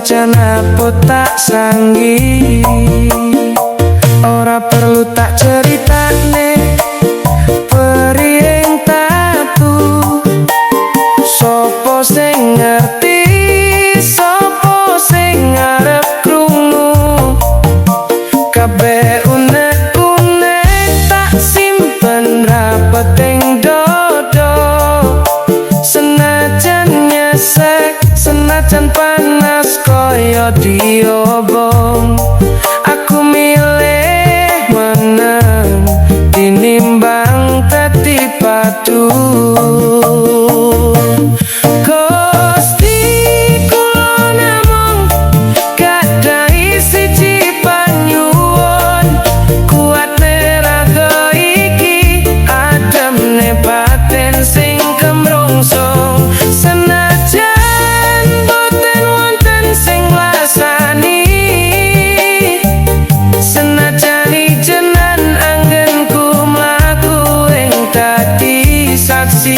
Senajan apa tak sanggi, ora perlu tak ceritane perih tatu. Sopo sing ngerti, sopo sing arep krungu. Kabeh unek-unek tak simpen rapet ing dodo. Senajan nyesek, senajan panas koyo diobong, aku milih meneng tinimbang dadi padu. Gusti kula namung gadhahi siji panyuwun, kuatne raga iki, ademne batin sing kemrungsung. Senajan boten wonten sing nglasani, senajan ijenan anggenku mlaku ing dadi saksi,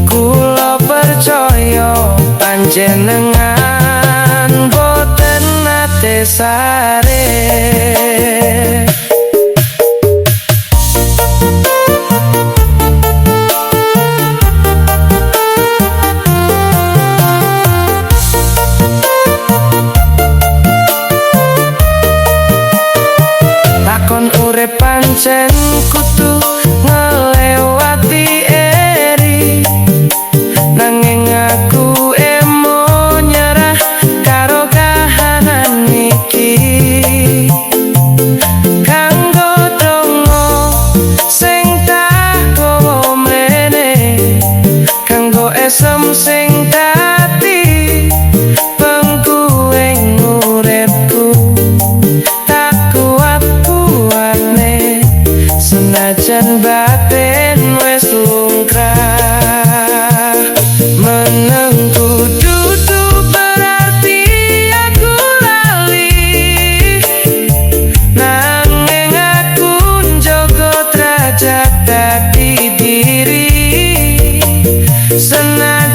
kula percaya panjenengan boten nate sare. Takon urip pancen kudu ngelewati eri, nanging aku emo nyerah karo kahanan iki. Kanggo donga sing tak gawa mrene, kanggo esem sing dadi bengku ing uripku, tak kuat kuatne senajan batin wis lungkrah. Menengku dudu berarti aku lali, nanging aku njogo derajat dadi diri. Senajan